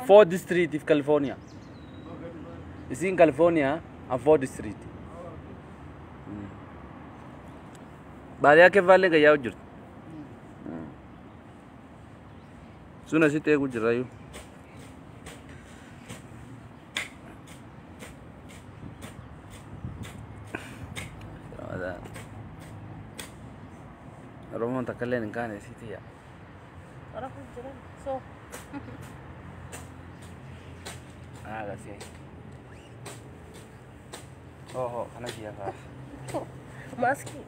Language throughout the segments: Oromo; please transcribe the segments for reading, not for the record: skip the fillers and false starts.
Fourth Street of California. Isiin California and Fourth Street. Baadiyaa keeffaallee gayyaa jirti. Sun asitti eeguu jirrayyuu. Oromoon takka illee hin kaane sitti yaa. Rafuu jiran. So. Agasii. Oho, kana siya kaa. Maaskii.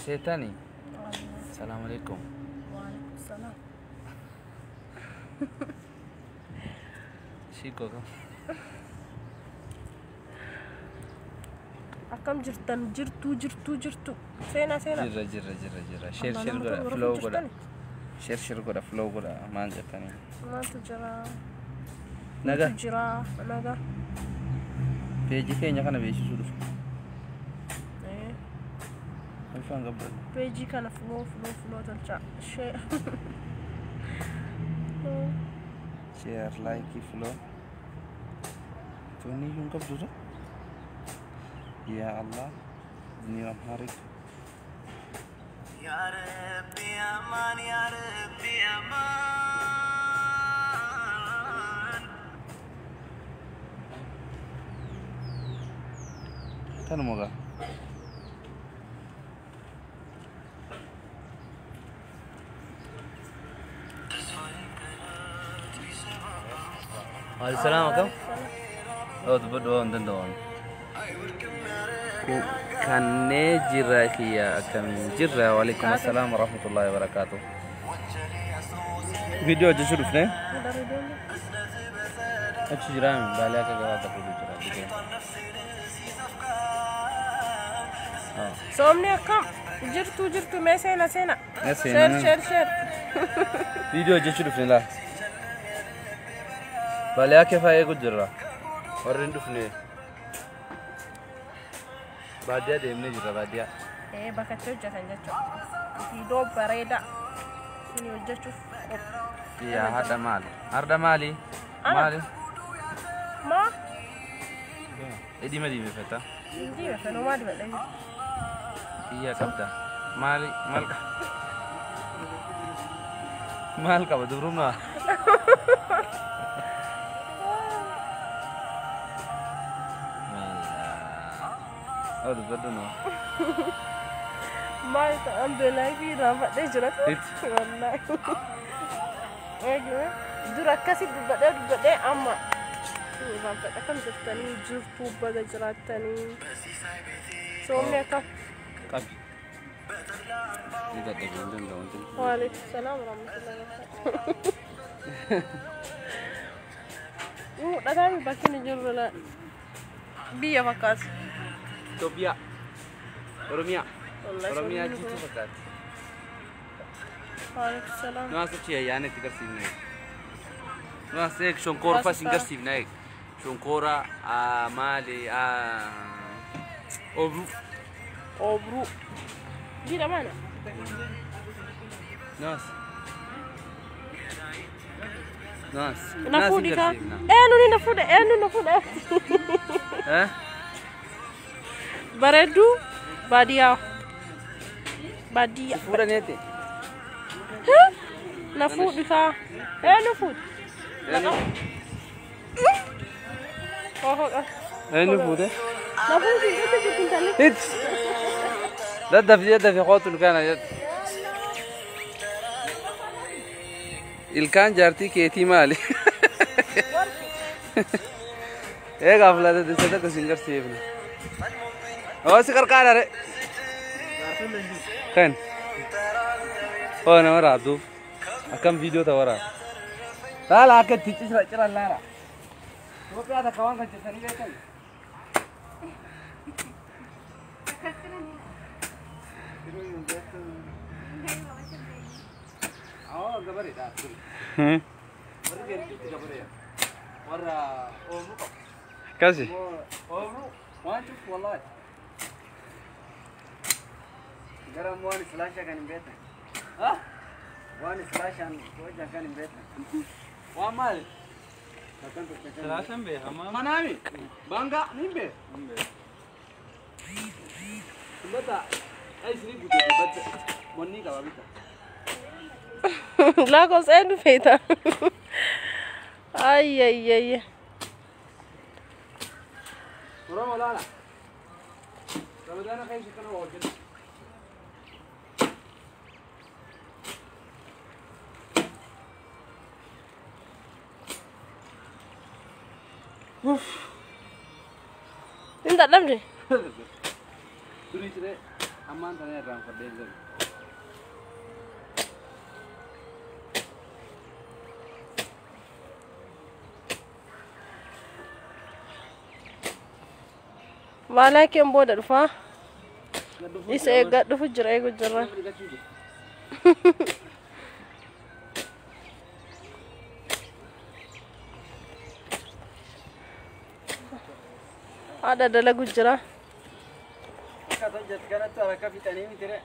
Seetani. Salaamu alaikum. Waalaikum salaam. Shiko kam. Akkam jirtan jirtu jirtu jirtu. Seenaa seenaa. Jirra jirra jirra jirra. Share share godha flow godha. Share share godha flow godha maal jettanii. Maaltu jira? Nagaa. Maaltu jira? Nagaa. Peejii keenya kana beeksisuu dhufu. Ulfaan gabbara. Peejii kana flow flow flow tolchaa. Share. Share like flow. Tuni hin qabdu tu. Ya Allah. New Amharic. Ya Rabbi aman, Ya Rabbi aman. Tanuma gaa. Waalaikumsalam akkam? Oh, dubbadhu waan danda'an. Kannee jirra kiyya akkamiin jirra? Waalaikum assalaam warahmatullahi wabarakaatuh. Viidiyoo hojjechuu dhufne achi jiraame baalee akka gabaa tokkotu jira dhufee. Soomni akkam? Jirtu jirtu mee seena seena. Mee seena. Share share share. Viidiyoo hojjechuu dhufne laa. Baalee akka fa'aa eegu jirra. Warri hin dhufne. Baadiyyaa deemnee jirra baadiyyaa. Bakka itti hojjetan jechuudha. Viidiyoo bareedaa isin hojjechuuf qophii. Yaa haadha maali? Arda maali? Maali? Maa? Dhima diimeffata. Diimeffata maa dibadha jiru? Kiyya qabda. Maali? Maal qaba? Maal qaba dubrummaa? Oh, dubbadhu noo. Maal ta'an beelaa fi raafadhee jira. Wallaahi. Eegee dura akkasi dubbadhee dubbadhee amma raafadha akkam jirtanii jirtu baga jiraattanii. Soomni akkam? Qabi. Ni dadhabee hin danda'u. Waalaikum salaam warahmatullahi wabarakatuh. Dhagaan bakki inni jirru biyya fakkaata. Itoophiyaa. Oromiyaa. Oromiyaa jiituu fakkaatti. Waalaikum salaam. Nu as achi ayyaana itti garsiifne. Nu as eeg shonkoora fa'aa isin garsiifna eeg. Shonkoora maali obruu. Obruu. Jira mana? Nu as. Nu as. Na fuudhi kaa. Eenyu ni na fuudhe eenyu na fuudhe. Bareedduu baadiyyaa. Baadiyyaa. Fuudhaneeti. Na fuudhi kaa. Eenyu fuudhi? Eenyu? Oho. Eenyu fuudhe? Na fuudhi jettee jirti intalli. Itti. Daddafi daddafi kootu ilkaan jedhu. Ilkaan jaartii keetii maali? Eegaa filate sadaka sin garsiifne. Oh, si qarqaara re. Kan. Oh, nama raabduuf. Akkam viidiyoo ta'u waraaba. Laala akka itti cira ciran laala. Itoophiyaa takka waan kan jettanii beekan. Gabareedha. Warri geertuutti gabareedha. Warra oomru qabu. Akkasi. Oomru waan cufu wallaahi. Gara waan islaashaa kan hin beekne. Waan islaashaan hojjan kan hin beekne. Waan maali? Silaashan beekama. Manaami. Banga ni beek. Dubbata. Ay isinii guddate badda. Wanni qaba bita. Lakkoofsa eenyu feeta? Ayyayayya. Oromoo laala. Ramadaana keessa kana waa hojjenna. Hin dadhabde? Durii ciree ammaan tana irraan fadhee hin jiru. Maalaa keen booda dhufaa? Isa eeggaa dhufu jira eegu jira. Haadha dalagu jira. Akka hojjetu kanatti harka fixanii miti ree.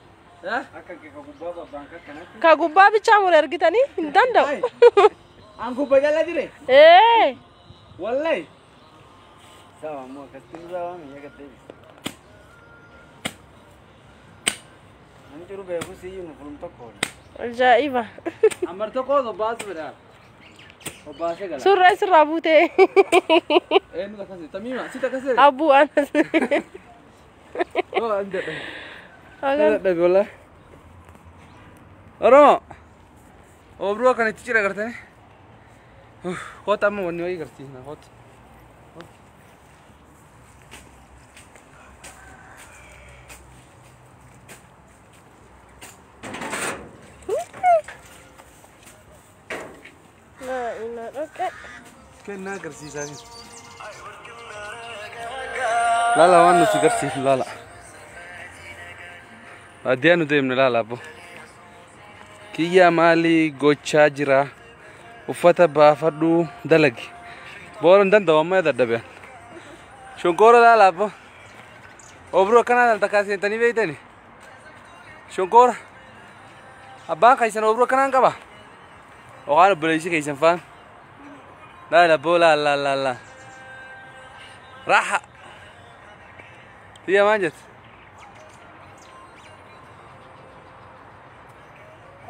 Akka ka gubbaa babbaan kanatti. Ka gubbaa bichaa mure argitanii hin danda'u. An gubbaa jala jire? Ee. Wallahi. Sawa ammoo akkasitti nurraa waan biyya gad deebisa. Namni jiru beekus iyyuu nu fulum tokko oolu. Ajaa'iba. Ammar tokko obbaas fedha. Obbaasee gala. Surraa sirraa buutee. Eenyu akkasii? Tamiima si akkasii? Abbuu anas. Oo an dadhabe. Hagan. Dadhabe wallahi. Oromoo. Obruu akkana itti cira gartanii. Kootu amma wanni wayii garsiisna kootu. Na ina dhoqqee. Kennaa agarsiisaa jiru. Laala waan nuti agarsiifnu laala. Baadiyyaa nu deemne laala abbo. Kiyyaa maalii gochaa jira? Uffata baafadhuu dalagi. Boora hin danda'u amma dadhabeen. Shonkoora laala abbo. Obruu akkanaa dhala takkaa seentanii beektani. Shonkoora. Abbaan keessan obruu akkanaan qaba. Okaan obboleessi keessan faan. Laala abbo laala laala laala. Raaxa. Tiyya maal jette?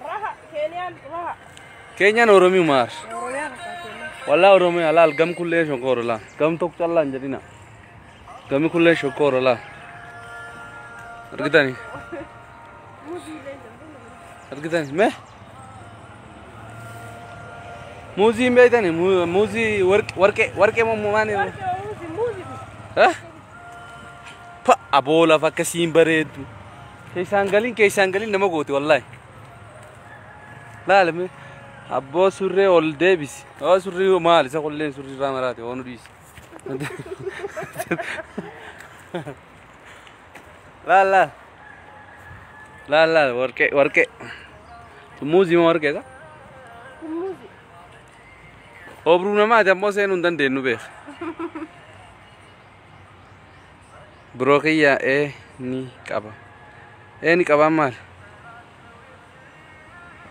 Raha Keeniyaan raha. Keenyaan Oromiyu maar. Oromiyaan fakkaata. Walaa Oromiyaa laal gam kullee shonkooro laal. Gam tokko callaa hin jedhina. Gami kullee shonkooro laal. Argitanii? Argitanii? Mee? Muuzii hin beektanii? Muuzii warqee warqee moo maani? Muuzii muuzii. Eh? Pa aboo lafa akkasiin bareeddu. Keessaan galiin nama gooti wallaahi. Laal mee? Abboo surree ol deebisi. Oo surrii maal isa qolleen surrii irraa maraate oo nu dhiisi. Laal laal. Laal laal warqee warqee. Muuzii moo warqeedha? Muuzii. Obruu namaati ammoo seenuu hin dandeenyu beeka. Biroo kiyyaa ee ni qaba. Ee ni qabaan maali?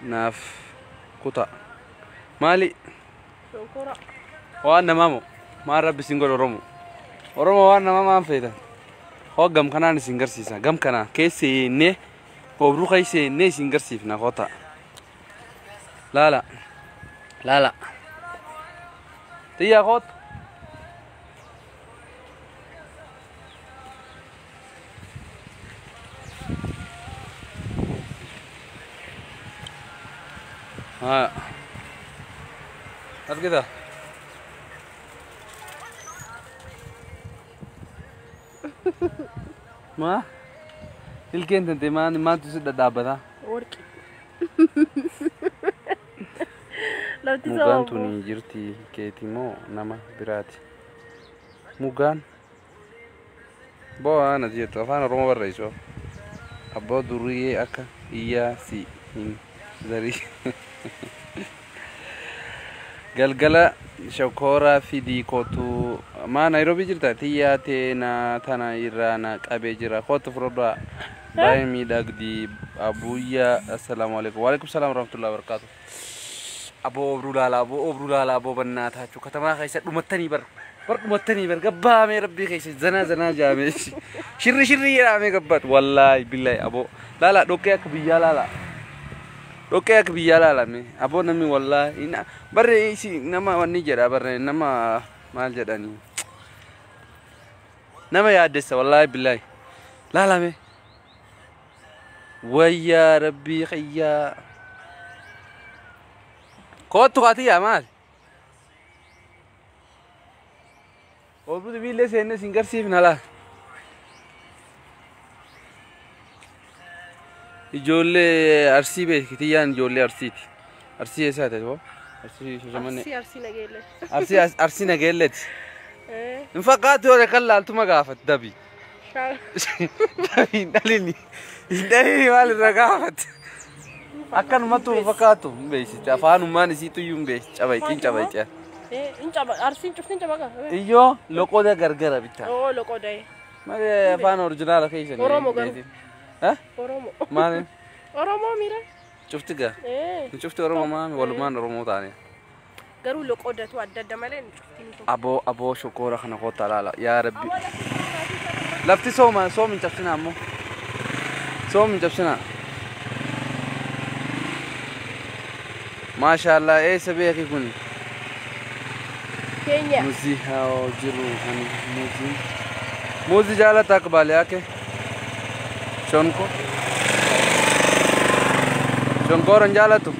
Naaf kutaa. Maali? Shonkoora. Waan namaa moo? Maal rabbi isin godhe Oromoo? Oromoo waan namaa maan feetan? Hoo gam kanaan isin garsiisa. Gam kanaan keessa seennee obruu keessa seennee isin garsiifna kota. Laala. Laala. Xiyyaa kootu. Haa. Argita? Maa? Ilkeen tante maan maantu si dhadhaabbata? Warqii. Lafti Mugaan sababa. tuni jirti keeti moo nama biraati? Mugaan bo'aa nati jettu afaan Oromoo barreessu. Abbaa duriyyee akka iyyaa si hin zarii. Galgala shokooraa fidii kootu maa Naayiroobii jirta? Tiyyaa teenaa tana irraa na qabee jira. Kootu fudhadhaa. Baay'ee miidhagdi abuyyaa. Assalaamu alaikum. Waalaikum salaam warahmatullahi wabarakatuh. Aboo obruu laala, aboo obruu laala, aboo bannaataachuu katamaa keessa dhumattanii bar. Bar dhumattanii bar gabbaamee rabbii keessa zanaa zanaa jaamee shirri shirri jedhamee gabbaatu wallaahi billaahi aboo laala dhoqqee akka biyyaa laala. Dhoqqee akka biyyaa laalame aboo namni wallaahi barre isi nama wanni jedha barre nama maal jedhanii nama yaaddessa wallaahi billaahi laalame. Wayyaa rabbii xiyyaa. Kootu kaatiyyaa maal? Obruu biillee seenne sin garsiifna laa. Ijoollee Arsii beeki tiyyaan ijoollee Arsiiti. Arsii eessaa ta'e hoo? Arsii Shashamannee. Arsii Arsii nageelle. Arsii Arsii nageelleeti. Hin fakkaatu yoo kan laaltuma gaafat dabi. Dabi hin dhalini. Hin dhalini maal irra gaafat? Akkanumatti hin fakkaatu hin beeksiste afaanummaan isiitu iyyuu hin beeksiste cabayxiin cabayxiya. Arsiin cuftiin cabaqa. Iyyoo loqoda gargara bitta. Oo loqoda. Malee afaan originaala keessanii. Oromoo garuu. Oromoo. Maali? Oromoo miira. Cufti gaa. Cufti Oromoo maami walumaan Oromoo taane. Garuu loqodatu adda adda malee cuftiin tokko. Aboo aboo shokkoora kana kottaa laala yaa rabbi. Lafti sooma soom hin cabsinaa ammoo. Soom hin cabsinaa. Maashaallah eessa beeki kuni? Keenya. Muuzii haa jiru hani muuzii. Muuzii jaalata akka baalee ake. Shonko. Shonkoora hin jaalatu.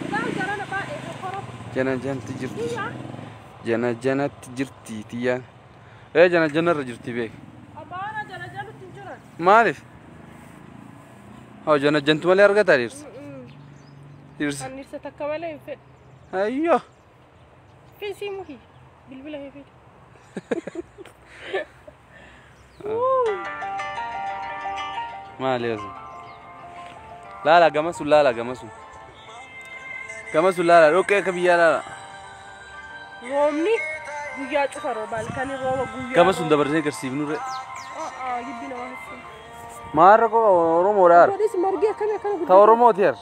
Jana janatti jirti. Jana janatti jirti tiyyaan. Ee jana janarra jirti beeki. Abaana jana jalutti hin jiran. Maaliif? Haa jana jantu malee argata dhiirsa. Dhiirsa. Anniirsa takka malee hin fedhu. Ayyoo. Fiisii muhi. Bilbila kee fidi. Maali asu? Laala gama sun laala gama sun. Gama sun laala dhoqqee akka biyyaa laala. Roobni guyyaa cufa rooba halkan rooba guyyaa. Gama sun dabarsee agarsiifnu re. Gibbi nama hassan. Maal rakkoo Oromoodha har. Godhis margi akkami akkana Ta Oromooti har.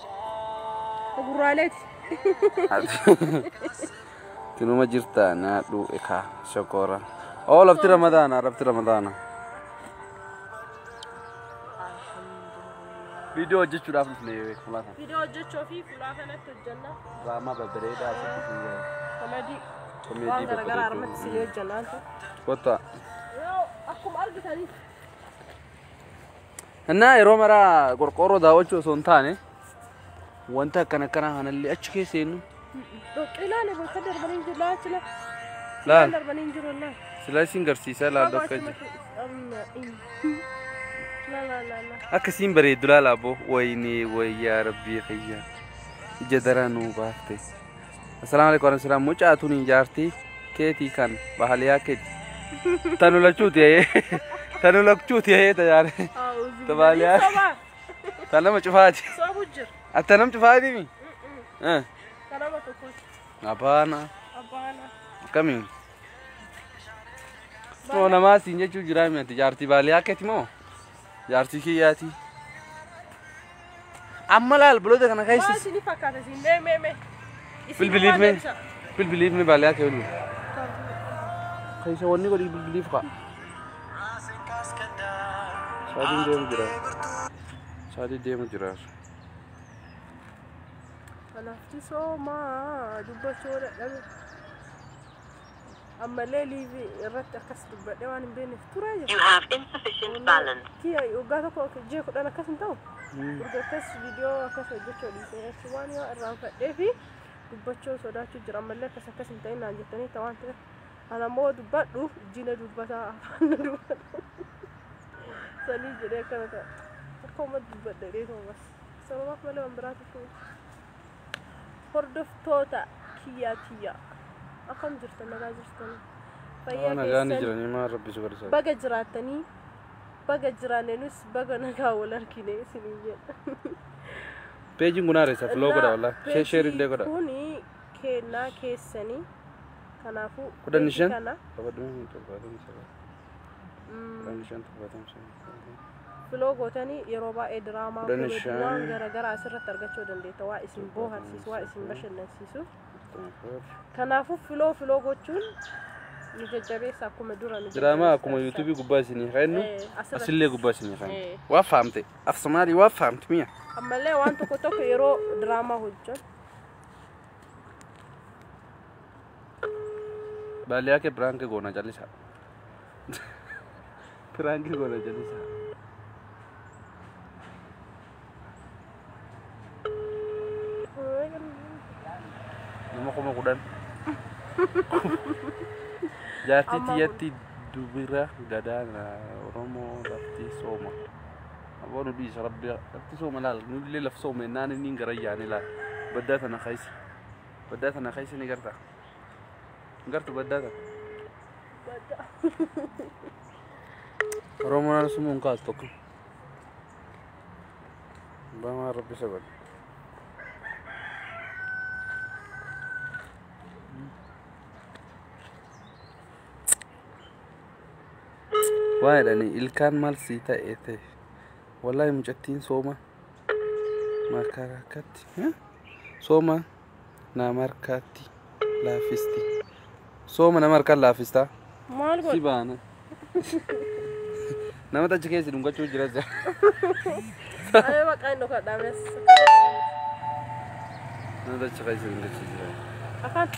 Gurraaleeti. Tinuma jirta naadhu ekaa shokora. Oo lafti ramadaana lafti ramadaana. Viidiyoo hojjechuudhaaf dhufne fuula kana. Viidiyoo hojjechuu fi fuula kanatti hojjenna. Diraamaa babbareedaa asitti fi Komedii. Komedii Waan garaagaraa babbareedaa. armatti isin hojjenna. Kottaa. Yoo akkuma argitanii. Innaa yeroo maraa qorqoorroo daawwachuu osoo hin taane wanta akkana akkanaa kanallee achi keessa seennu. Dhoqqee ilaali bakka darbanii hin jiru laachi la. Laal. Darbanii hin jiru laal. Silaa isin garsiisaa laal dhoqqee jiru. La la la la. Akkasiin bareedu laala aboo wayinee wayyaa rabbii xiyyaa ija daraa nuu baafte. Assalaamu alaikum warahmatullahi mucaa tun hin jaartii keetii kan bahaliyaa keeti. Tanu lachuuti ayee tanu lachuuti ayee tajaare. Tabaaliyaa. Tan nama cufaati. Soobu jira. Atta nam cufaati mi? Kan nama tokkooti. Abaana. Abaana. Akkamiin? Moo namaa siin jechuu jiraa mi ati jaartii baaliyaa keeti moo? Jaartii kiyyaati. Amma laal buloota kana Maal keessa. isinii fakkaata isin mee mee mee. Bilbiliif mee? Bilbiliif mee baaliyaa kee bilbil. Keessa wanni godhi bilbiliif kaa. Sa'aatiin deemu jira. Sa'aatiin deemu jira. Lafti soomaa dubbachuu dadhabe. Ammallee liivii irratti akkas dubbadhee waan hin beekneef turaa jira. You have insufficient balance. Kiyya waggaa tokko ji'a 10 akkas hin ta'u. Erga akkas viidiyoo akkas hojjechuu dhiisee jechuun waan yoo irraanfadhee fi dubbachuu sodaachuu jira. Ammallee akkas akkas hin ta'in naan jettanii ta'an waan ta'eef. Ana immoo dubbadhu ijjiina dubbataa afaan na dubbata. Sanii jedhee akkana ta'a. Akka uummata dubbadha dheetuma bas. Sababaaf malee waan biraa tokko miti. Hordoftoota kiyyaa tiyyaa. Akkam jirtan nagaa jirtanii? Fayyaa Nagaan keessan jiranii maal rabbi si barsiisa. baga jiraattanii baga jiraanne nus baga nagaa wal argine isiniin jedha. Peejiin kun haareessa filoo godha wallaahi. Sheer illee godha. Kuni kennaa keessanii kanaafuu 15. kana 75 75. 15 75. Follow gootanii yeroo baay'ee diraamaa waan garaagaraa asirratti argachuu dandeetta. Waa isin bohaarsiisu, waa isin bashannansiisu. Kanaafuu follow gochuun nu jajjabeessa akkuma dura nu Diraamaa akkuma yuutuubii gubbaa isinii kennu asillee gubbaa isinii kennu. Waa faamte af Somaalii waa faamte mi'a. Ammallee waan tokko tokko yeroo diraamaa hojjan. Baaliyaa kee piraanki goona jallisaa. Piraanki goona jallisaa. Nama 10,000. Jaartii tiyyatti dubira gadaana Oromoo lafti sooma. Aboo nu dhiisa rabbi lafti sooma laal nu illee laf soome naan inni hin gara yaane laal. Baddaa tana keessa. Baddaa tana keessa ni garta. Gartu baddaa tana. Oromoon ala sumuun kaas tokko. Bamaa rabbi sagal. Waan jedhanii ilkaan maal sii ta'e ta'e wallaahi mucattiin sooma makarakaatti sooma nama harkaatti laafisti sooma nama harkaan laafistaa Maal si godhe? baana nama achi keessa dhungachuu jira Ayee maqaa inni dhokadhaames. nama achi keessa dhungachuu jira Afaan.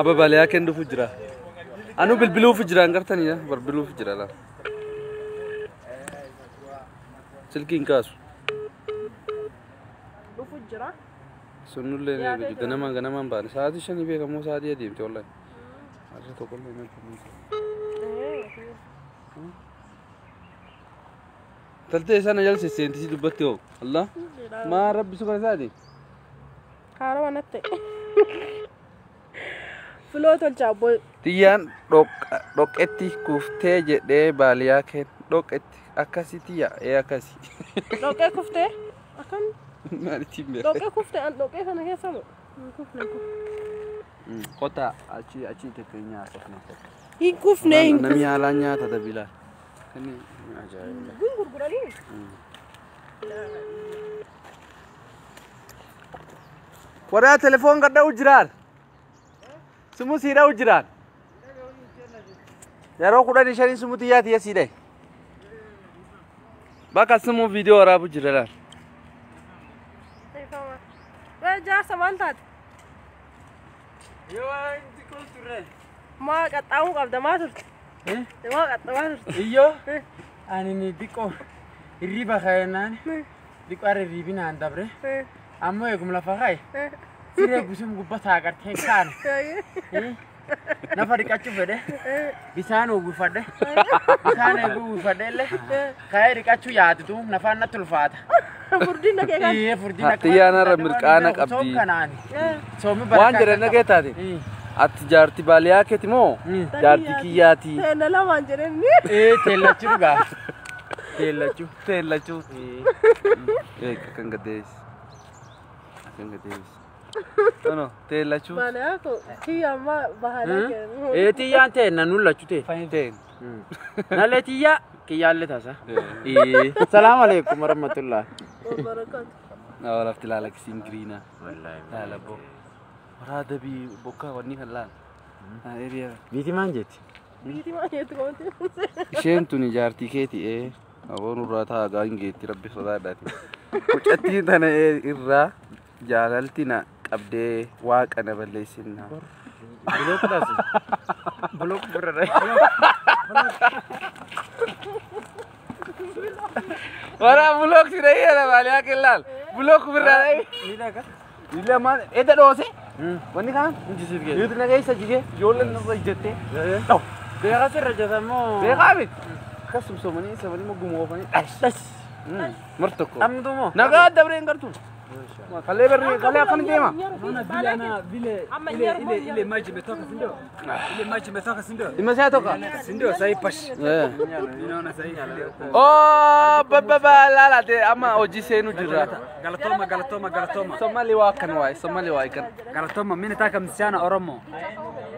Abba baaliyaa kennuuf jira. Anu bilbiluuf jira hin gartanii bilbiluuf jira laa. Silkii hin kaasu. Dhufu jira. Sunnullee ni ganama ganamaan baane sa'aatii 5 beekamoo sa'aatii adeemte wallahi. Har'a tokkollee hin argamu. Taltee sana jala sesseentisii dubbatti hoo. Allah. Maa rabbi suba isaati. Haarawa natti. Filoo tolcha abboo. Tiyyaan dhoqqetti kuftee jedhee baaliyaa kenna. Dhoqqetti akkasii tiyya ee akkasii. Dhoqqee kuftee? Akkam? Maalitti hin beekne. Dhoqqee kuftee an dhoqqee kana keessa moo? Hin kufne hin kufne. Kota achi achi tettee nyaata kana. Hin kufne hin Namni haalaan nyaata dabilaa. Kani ajaa'iba. kufne. Gurguranii? Warraa telefoon gadha'u jiraan. Simu siidha'u jiraan. Yeroo 15 simu xiyyaa xiyya siidhae. Bakka simu viidiyoo waraabu jira laal. Jaarsa maal taate? Yoo waan xiqqoo turre. Maa qaxxaamuu qabda maa turte? Maa qaxxaamaa turte? Iyyoo ani ni xiqqoo hirriba ka'ennaan xiqqoo har'a hirribinaan dabre ammoo eegum lafa ka'e siree gusum gubbaa taagartee kaane nafa dhiqachuu fedhe bishaan uwwifadhe bishaan eeguu uwwifadhe illee ka'ee dhiqachuu yaaddu nafaan natti ulfaata. Furdina kee kan? Iyyee furdina Xiyyaan har'a mirqaana qabdi. Waan jedhan dhagee taate. Ati jaartii baaliyaa keeti moo jaartii kiyyaati? Teella lamaan jedhanii. Ee teellachuu dhugaa. Teellachuu. Teellachuu. Ee akkan gaddeessi. Akkan gaddeessi. No teellachuu. Baaliyaa koo kiyya ammaa bahalaa kee. Ee xiyyaan teenna nuun lachuu tee. Teen. Nalee xiyyaa kiyyaallee taasa. Ee. Salaamu alaikum warahmatullah. Barakatu. Naa lafti laala kisiin giriinaa. Laala boo. Waraa dabii bokkaa wanni kan laala. Hiriyaa. Biiti maan jetti? Biitii maal jettu koomti? Isheen tuni jaartii keeti ee. Aboon irraa taagaa hin geetti rabbi sodaadhaati. Mucattiin tana irraa jaalalti na qabdee waaqa na balleessinna. Block taasi. Block birra. Waraa block si dhayyee baaliyaa kellaal. Block birra dhayyee. Ni dhaga. Illa maal edda dhoose. Wanni kaan Injisiif geesse. yuutu na keessa jigee ijoolleen narra ijjattee. Dhaw. Beekaa sirra jatamoo. Beekaa miti. Akkasuma somanii samanii gumoofanii dhash. Dhash. Mar tokko. Amtuu moo? Nagaa dabree hin gartuu. Kalee barri kalee akkam deema? Vile ile ile ile maji imetoka si ndio? Ile maji imetoka si ndio? Imeshatoka? Si ndio sasa pash. Eh. Ninaona sasa hivi. Oh, baba lala de ama hojii seenuu jira. Galatoma galatoma galatoma. Somali waa kan waay, Somali waa kan. Galatoma mimi nataka msichana Oromo.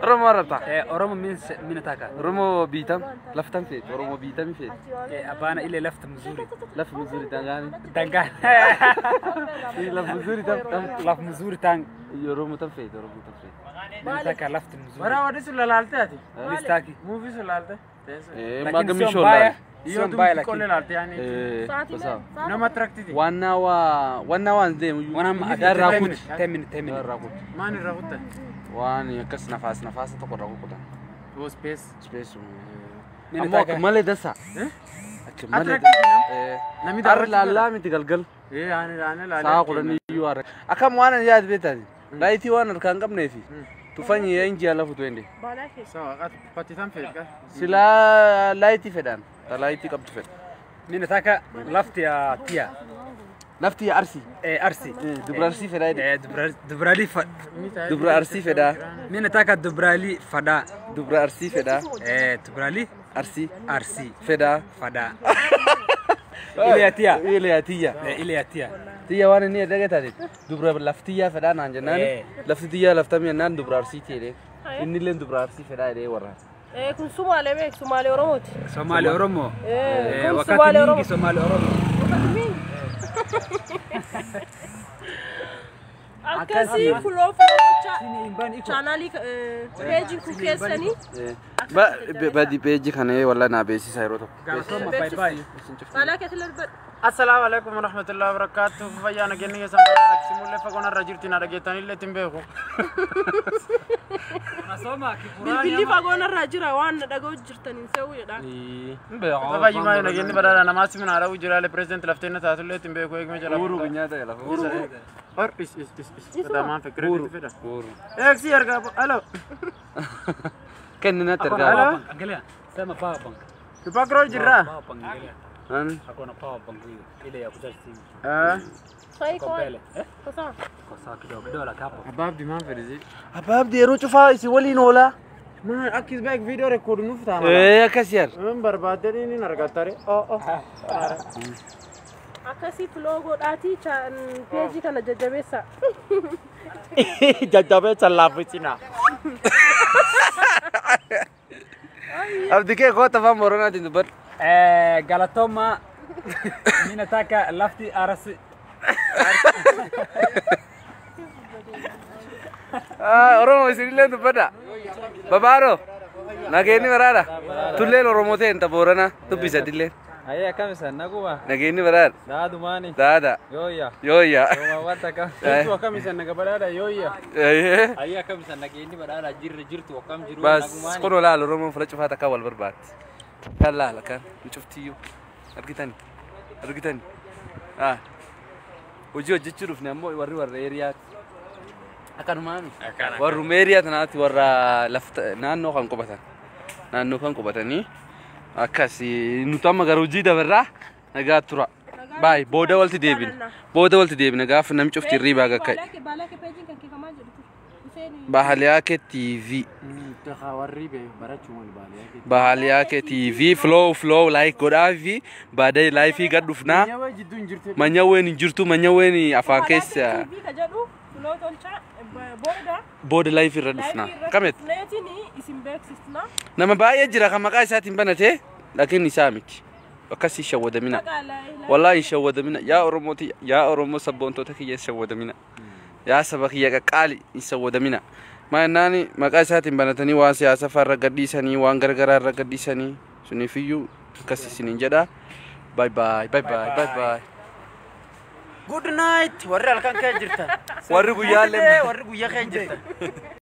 Oromo rabta. Oromo means minataka. Oromo biitam laftan feet Oromo biitami feet. Hapana ile lafta mzuri. Laf mzuri tangani. Tangani. Laf mzuri tam laf mzuri tang. Oromo tam feet Oromo tam feet. Minataka lafta mzuri. Wara wadi sulalaalte ati. Mistaki. Movie sulalaalte. Magami shola. Hiyo kole laalte yani. Nama attractive. 1 hour 1 hour dem. Wana rakut. 10 minutes 10 minutes. Rakut. Mani rakut. Waan akkas nafaasa tokko rakutan. Oh space. Space. Ammoo akka malee dasa. Akka malee. Namni Arra laallaa miti galgal. Ani laalaa. Sa'a 10 iyyuu har'a. Akkam waan ani yaad beektaati. Laayitii waan harkaan hin qabneefi. Tufanye inji alafu tuende. Sawa, patitan fedha. Sila laayitii fedhan. Ta laayitii qabdu fedha. Mimi nataka lafti ya tia. Lafti ya Arsii. Arsii. Dubra Arsii fedha. Dubrali Dubra Arsii fedha. Mimi nataka dubrali fada. Dubra Arsii fedha. Dubrali Arsii. Arsii fedha. Fada. Ile ya tia. Ile ya tia. Ile ya tia. Tiyya waan inni herrega taate dubra laftiyyaa fedhaa naan jennaan lafti tiyyaa laftamii jennaan dubra Arsiiti jedhee inni illee dubra Arsii fedhaa jedhee warra. Kun Sumaalee beek Sumaalee Oromooti. Sumaalee Oromoo. Kun Sumaalee Oromoo. Sumaalee Oromoo. Akkasii fuloo gochaa chaanaalii peejii kun keessanii. Badi peejii kana walla naa beeksisa yeroo tokko. Galatoomaa bye bye. Maalaa keessa darbadhu. Assalamu alaikum warahmatullahi wabarakatuh. Fayyaa nageenya keessan baraa simulle fagoon irra jirti na dhageettanillee ittiin beeku. Bilbilli fagoon irra jira waan na dhaga'u jirtaniin se'uu jedha. Fayyumaa nageenyi badhaadha namaa simin haadha jiraale pirezidaanti lafteenna taatullee ittiin beeku eegme jala. Uuru nyaata jala. Uuru. Or is is is is. Fedhamaan fikireetti fedha. Uuru. Eegsii argaa alo. Kenni natti argaa. Angalia sema power bank. Tupakroo jirra. Power bank angalia. Hakuna power bank hiyo ile ya kuchaji simu. Kwa mbele. Kwa sawa. Kwa sawa kidogo kidogo la hapo. Abaabdi maan fedhisi? Abaabdi yeroo cufaa isin waliin oola. Maan akkis beek viidiyoo rekoordu nuuf ta'a. Akkas yaar. Min barbaadde inni argattare. Akkasii filoo godhaatii peejii kana jajjabeessa. Jajjabeessa laaffisina. Abdi kee koota afaan Booranaatiin dubbadhu. Galatoomaa mimi nataka lafti Arsi. Oromoo isinillee dubbadha. Babaaroo nageenyi baraadha. Tulleen Oromoo ta'e inta Booranaa dubbisa dilleen. Ayee akkam isan naguma. Nageenyi baraadha. Daadumaani. Daada. Yooyya. Yooyya. Yooma akkam. Jirtu akkam isan naga badhaadha yooyya. Ayee akkam isan nageenyi badhaadha jirra jirtu akkam jiru Bas kun olaal Oromoon fula cufaa takka wal barbaaddi. Kan laala kan cuftiyyuu argitani argitani. Hojii hojjechuu dhufne ammoo warri warra eeriyaati. Akkanumaami. Warruma eeriyaa tanaatti warra lafta naannoo kan qubatan. Naannoo kan qubatanii akkas nuti amma gara hojii dabarraa nagaa tura. Baay booda walitti deebina. Booda walitti deebina gaafa namni cufti hirribaa gakka'e. Bahaliyaake TV. Bahaliyaake TV flow flow like godhaa fi baadee laayifii gad dhufnaa. Manyawween hin jirtu manyawween afaan keessa. Booda laayifii irra dhufnaa. Kamet. Nama baay'ee jira kan maqaa isaatiin banatee laakiin isaa miti. Akkasii shawwadamina. Wallaahi shawwadamina yaa Oromooti yaa Oromoo sabboontoota kiyya shawwadamina. Yaa saba kiyya qaqqaali hin shawwadamina. Maannaani maqaa isaatiin banatanii waan siyaasa farra gadhiisanii waan gargaraa irra gadhiisanii suniifiyyuu akkas isiniin jedha. Bye bye bye bye bye bye. Good night warri halkan kee jirtan. Warri guyyaallee warri guyyaa kee jirtan.